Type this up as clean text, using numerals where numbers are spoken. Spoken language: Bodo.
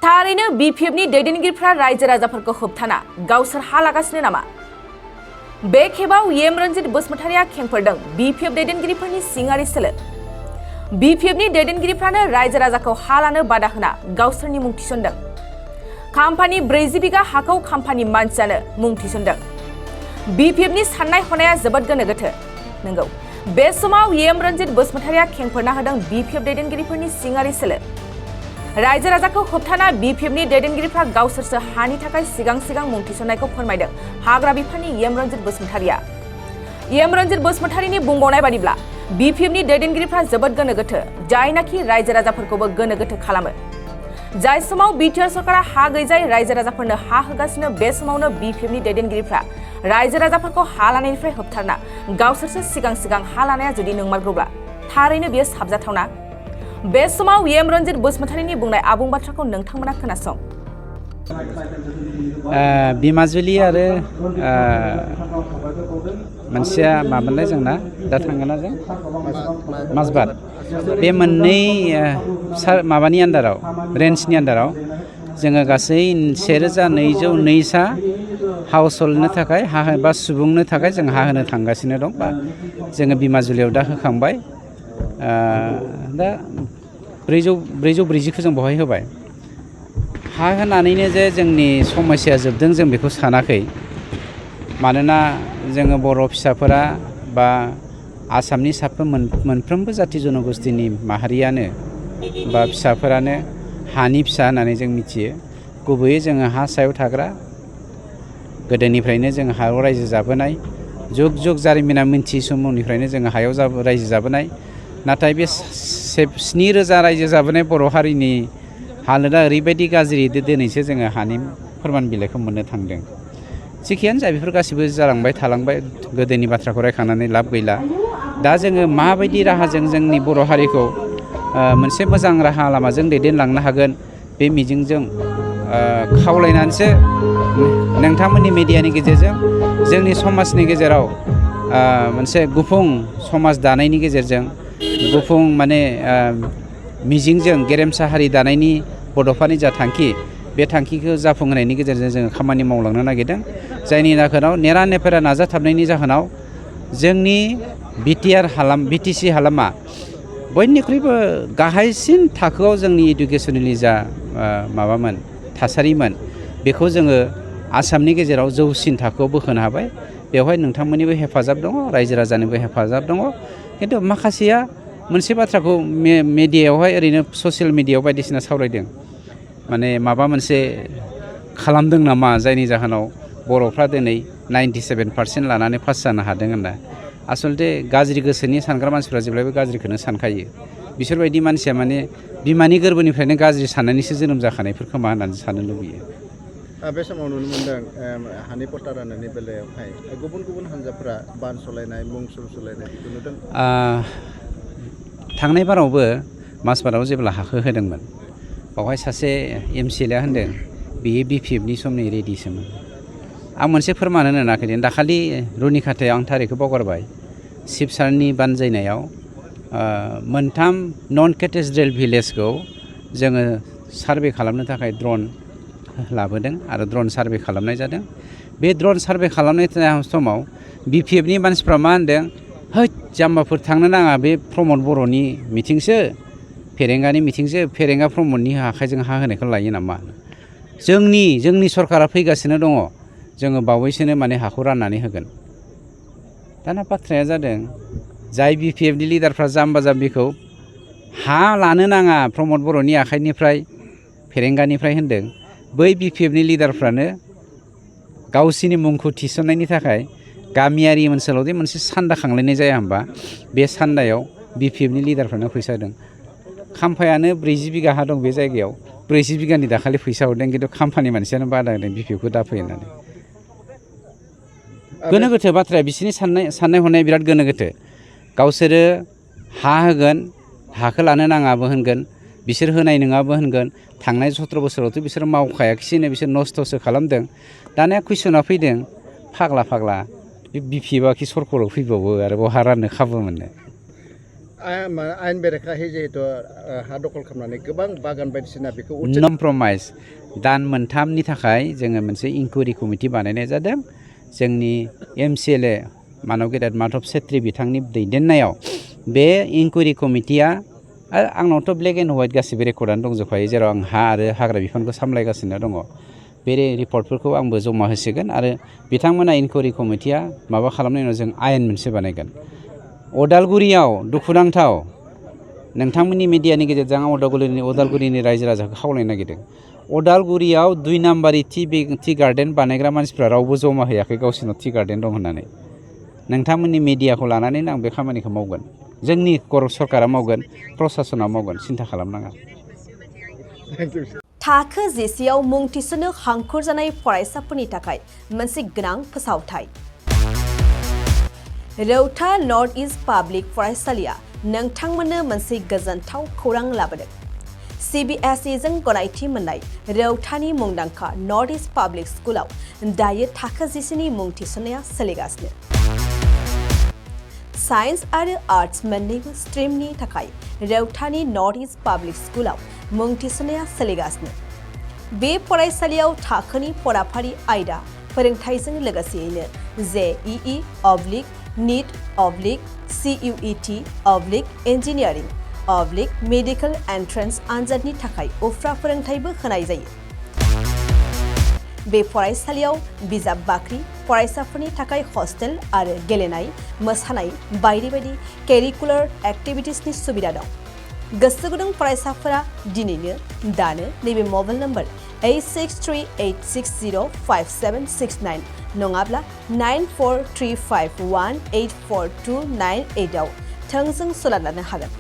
थारैनो बिपिएफनि दैदेनगिरिफ्रा रायजो राजाफोरखौ होबथाना गावसोर हा लागासिनो नामा? बे खेबाव एम रन्जित बसुमतारिया खेंफोरदों बिपिएफ दैदेनगिरिफोरनि सिङारि सोलो। बिपिएफनि दैदेनगिरिफ्रानो रायजो राजाखौ हा लानो बादा होना गावसोरनि मुं थिसनदों। खाम्फानि 40 बिगा हाखौ खाम्फानि मानसियानो मुं थिसनदों। बिपिएफनि साननाय हनाया जोबोद गोनो गोथो। नंगौ, बे समाव एम रन्जित बसुमतारिया खेंफोरना होदों बिपिएफ दैदेनगिरिफोरनि सिङारि सोलो। रायजो राजाखौ होबथाना बिपिएफनि दैदेनगिरिफ्रा गावसोरसो हानि थाखाय सिगां मुं थिसननायखौ फोरमायदों हाग्रा बिफाननि एम रन्जित बसुमतारिया। एम रन्जित बसुमतारिनि बुंबावनाय बादिब्ला बिपिएफनि दैदेनगिरिफ्रा जोबोद गोनो गोथो, जायनाखि रायजो राजाफोरखौबो गोनो गोथो खालामो। जाय समाव बिटिआर सरकारा हा गैजाय रायजो राजाफोरनो हा होगासिनो बे समावनो बिपिएफनि दैदेनगिरिफ्रा रायजो राजाफोरखौ हा लानायनिफ्राय होबथारना गावसोरसो सिगां हा लानाया जुदि नंमारगौब्ला थारैनो बेयो साबजाथावना। बे समाव एम रन्जित बसुमतारिनि बुंनाय आबुं बाथ्राखौ नोंथांमोना खोनासं। बिमाजुलि आरो मोनसेया मामोनलाय जोंना दा थांगोना जों माजबाद, बे मोननै माबानि आन्दाराव रेन्जनि आन्दाराव जोङो गासै 1202 हाउसहोल्डनो थाखाय हा बा सुबुंनो थाखाय जों हा होनो थांगासिनो दं। बा जोङो बिमाजुलियाव दा होखांबाय। दा 440खौ जों बहाय होबाय। हा होनानैनो जे जोंनि समस्या जोबदों जों बेखौ सानाखै। मानोना जोङो बर' फिसाफोरा बा आसामनि मोनफ्रोमबो जाथि जनगोष्ठीनि माहारियानो बा फिसाफोरानो हानि फिसा होननानै जों मिथियो। गुबैयै जोङो हा सायाव थाग्रा, गोदोनिफ्रायनो जों हायाव रायजो जाबोनाय, जुग जारिमिना मिन्थियै समनिफ्रायनो जोङो हायाव रायजो जाबोनाय। नाथाय बे 7,000 रायजो जाबोनाय बर' हारिनि हालोदा ओरैबायदि गाज्रि दिनैसो जोङो हानि फोरमान बिलाइखौ मोननो थांदों। जिखियानो जा बेफोर गासिबो जालांबाय थालांबाय, गोदोनि बाथ्राखौ रायखांनानै लाब गैला। दा जोङो माबायदि राहाजों जोंनि बर' हारिखौ मोनसे मोजां राहा लामाजों दैदेनलांनो हागोन, बे मिजिंजों खावलायनानैसो नोंथांमोननि मिडियानि गेजेरजों जोंनि समाजनि गेजेराव मोनसे गुफुं समाज दानायनि गेजेरजों गुफुं मिजिंजों गेरेमसा हारि दानायनि बड'फानि जा थांखि, बे थांखिखौ जाफुंहोनायनि गेजेरजों जोङो खामानि मावलांनो नागिरदों। जायनि जाहोनाव नेरा नेफेरा नाजाथाबनायनि जाहोनाव जोंनि बिटिसि हालामा बयनिख्रुइबो गाहायसिन थाखोआव जोंनि इडुकेसननि जा माबामोन थासारिमोन, बेखौ जोङो आसामनि गेजेराव जौसिन थाखोआव बोखोनो हाबाय। बेवहाय नोंथांमोननिबो हेफाजाब दङ, रायजो राजानिबो हेफाजाब दङ। खिन्थु माखासेया मोनसे बाथ्राखौ मिडियायावहाय ओरैनो ससियेल मिडियायाव बायदिसिना सावरायदों, माने माबा मोनसे खालामदों नामा जायनि जाहोनाव बर'फ्रा दिनै 97% लानानै पास जानो हादों होनना। आसलथे गाज्रि गोसोनि सानग्रा मानसिफ्रा जेब्लायबो गाज्रिखौनो सानखायो। बिसोरबायदि मानसिया माने बिमानि गोरबोनिफ्रायनो गाज्रि साननानैसो जोनोम जाखानायफोर खोमा होननानै साननो लुबैयो। बे समाव नुनो मोन्दों हानि पट्टा राननायनि बेलायावहाय गुबुन हान्जाफोरा बान सलायनाय, मुं सुलायनाय बेखौ नुदों। थांनाय बारावबो माजबादाव जेब्ला हाखौ होदोंमोन, बावहाय सासे MCLA होनदों बेयो बिपिएफनि समनि रेडिसोमोन। आं मोनसे फोरमान होनो नागिरदों। दाखालि रुनिखाथायाव आं थारिखखौ बावगारबाय, शिबसारनि बानजायनायाव 3 नन केटेड्रेल भिलेजखौ जोङो सार्भे खालामनो थाखाय ड्रन लाबोदों आरो ड्रन सार्भे खालामनाय जादों। बे ड्रन सार्भे खालामनाय समाव बिपिएफनि मानसिफ्रा मा होनदों, हैद जाम्बाफोर थांनो नाङा, बे प्रमद बर'नि मिथिंसो, फेरेंगानि मिथिंसो, फेरेंगा प्रमदनि आखाइजों हा होनायखौ लायो नामा? जोंनि सरकारा फैगासिनो दङ, जोङो बावैसोनो हाखौ राननानै होगोन। दाना बाथ्राया जादों, जाय बिपिएफनि लिडारफ्रा जाम्बा जाम्बिखौ हा लानो नाङा प्रमद बर'नि आखाइनिफ्राय, फेरेंगानिफ्राय होनदों, बै बिपिएफनि लिडारफ्रानो गावसिनि मुंखौ थिसननायनि थाखाय गामियारि ओनसोलावदि मोनसे सान्दा खांलायनाय जाया होमबा, बे सान्दायाव बिपिएफनि लिडारफ्रानो फैसा होदों। खाम्फायानो 40 बिगा हा दं बे जायगायाव, 40 बिगानि दाखालि फैसा हरदों, खिन्थु खाम्फानि मानसियानो बादा होदों बिपिएफखौ दाफै होननानै। गोनो गोथो बाथ्राया, बिसोरनि साननाय हनाया बिराद गोनो गोथो। गावसोरो हा होगोन, हाखौ लानो नाङाबो होनगोन, बिसोर होनाय नङाबो होनगोन। थांनाय 17 बोसोरावथ' बिसोर मावखायाखिसैनो, बिसोर नस्थ'सो खालामदों। दानिया कुइसना फैदों, फाग्ला बे बिपिएफआ सरकाराव फैबावो आरो बहा राननो खाबु मोनो। आयेन बेरेखायै जिहेतु हा दखल खालामनानै गोबां बागान बायदिसिना बेखौ कमप्रमाइज दान मोनथामनि थाखाय जोङो मोनसे इंकुवेरि कमिटि बानायनाय जादों जोंनि MCLA मानव गेदेर माधब सेत्रि बिथांनि दैदेननायाव बे इंकुवेरि कमिटिया आंनावथ' ब्लेक एन्ड व्हाइट गासिबो रेकर्डआनो दंजोबखायो जेराव आं हा आरो हाग्रा बिफानखौ सामलायगासिनो दङ बे रिपर्टफोरखौ आंबो जमा होसिगोन आरो बिथांमोना इंकुवेरि कमिटिया माबा खालामनायनि उनाव जों आयेन मोनसे बानायगोन अदालगुरियाव दुखुनांथाव नोंथांमोननि मिडियानि गेजेरजों आं अदालगुरिनि रायजो राजाखौ खावलायनो नागिरदों अदालगुरियाव 2 नाम्बारि टि गार्डेन बानायग्रा मानसिफ्रा रावबो जमा होयाखै गावसोरनाव टि गार्डेन दं होननानै नोंथांमोननि मिडियाखौ लानानैनो आं बे खामानिखौ मावगोन जोंनि सरकारा मावगोन प्रशासना मावगोन सिन्था खालामनाङा थाखो जिसेयाव मुं थिसननो हांखुर जानाय फरायसाफोरनि थाखाय मोनसे गोनां फोसावथाय रौता नर्थ इस्ट पाब्लिक फरायसालिया नोंथांमोननो मोनसे गोजोनथाव खौरां लाबोदों CBSE जों गनायथि मोननाय रौतानि मुंदांखा नर्थ इस्ट पाब्लिक स्कुलाव दायो थाखो जिसेनि मुं थिसननाया सोलिगासिनो साइन्स आरो आर्ट्स मोन्नैबो स्ट्रिमनि थाखाय रौतानि नर्थ इस्ट पाब्लिक स्कुलाव मुं थिसननाया सोलिगासिनो बे फरायसालियाव थाखोनि फराफारि आयदा फोरोंथायजों लोगोसेयैनो JEE NEET CUET engineering medical entrance आनजादनि थाखाय उफ्रा फोरोंथायबो होनाय जायो बे फरायसालियाव बिजाब बाख्रि फरायसाफोरनि थाखाय हस्टेल आरो गेलेनाय मोसानाय बायदि बायदि केरिकुलार एक्टिभिटिसनि सुबिदा दं गोसो गुदुं फरायसाफोरा दिनैनो दानो नैबे मबाइल नम्बर 8638605769 नङाब्ला 9435184298 आव थोंजों सोलाद लानो हागोन